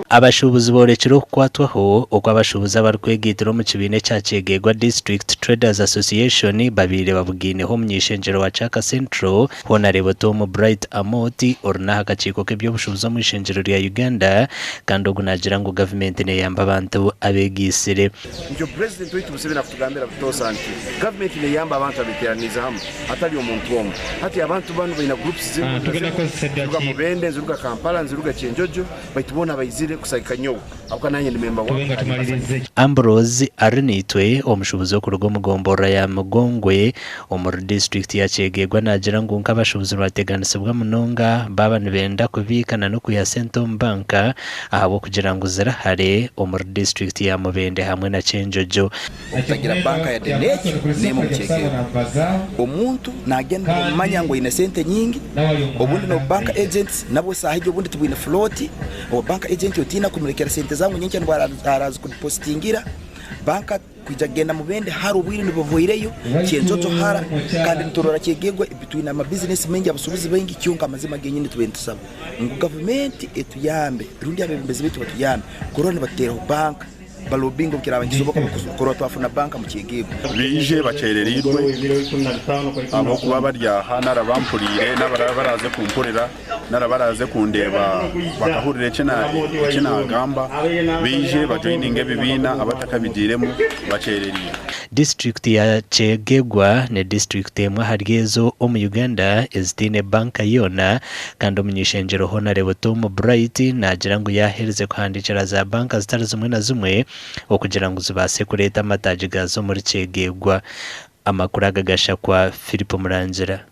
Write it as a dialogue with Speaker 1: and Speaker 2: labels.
Speaker 1: Abashuubuzi boorekire okukwatwaho oku abashuubuzi abarikwegaitira omu kibiina ekya Kyegegwa District Traders Association babaire babugaineho omuny'eishengyero wa Kyaka Central, Honarebo Tom Bright Amooti ori n'aha kakiiko k'eby'obushuubuzi omu ishengyero rya Uganda kandi ogu naagira ngu gavumenti neeyamba abantu abeegaitsire.
Speaker 2: Nikyo Purezidenti waitu Museveni akutugambira butoosa nti gavumenti neyamba abantu abeteraniize hamwe hatari omuntu omwe. Hati abantu banu baina groups zimwe na zimwe niziruga Mubende, niziruga Kampala, niziruga Kyenjojo baitu boona baizire kusagika nyowe ahabw'okuba nanye ndi memba waabo kandi mbasagikire.
Speaker 1: Ambrose Arinaitwe, omushuubuzi okuruga omu gomborora ya Mugongwe omuri disiturikiti ya Kyegegwa naagira ngu nk'abashuubuzi nibateganisibwa munonga baaba nibenda kubiika na n'okwiha sente omu banka ahabw'okugira ngu ziri hare omuri disiturikiti ya Mubende hamwe na Kyenjojo.
Speaker 3: Obutagira banka yade n'ekyo n'emwe omu kyegegwa. Omuntu nagyenda nibamumanya ngu aine sente nyingi, obundi n'obu bank agents nabwo esaaha egyo obundi tibwine float, owa bank agent otiina kumurekera sente zaawe ngu nyenkya nibwo arazikudipositingira, banka Kwija kugenda Mubende hara obwire nibuhweireyo, Kyenjojo hara kandi niturora Kyegegwa twine amabizinesi maingi abasubuzi baingi kyonka amazima genyini tubaire nitusaba ngu gavumenti etuyambe rundi abebembezi baitu batuyambe kurora nibatuteraho banka balobinge obukiraba nikisoboka kurora twafuna banka mu Kyegegwa.
Speaker 4: Baije bakyerereirwe ahabw'okuba bari aha nari abampuriire n'abaraba baraaze kumpurira. nari abaraaze kundeeba bakahurira eki naagamba, baije bajoyininge ebibiina abatakabigiiremu bakyerereire.
Speaker 1: Disiturikiti ya Kyegegwa ni disiturikiti emwe ahari ezo omu Uganda ezitaine banka yoona kandi omuny'eishengyero Honarebo Tom Bright naagira ngu yaaherize kuhandiikira za banka zitari zimwe na zimwe okugira ngu zibaase kureeta amataagi gaazo omuri Kyegegwa. Amakuru aga gashakwa Philip Murangira.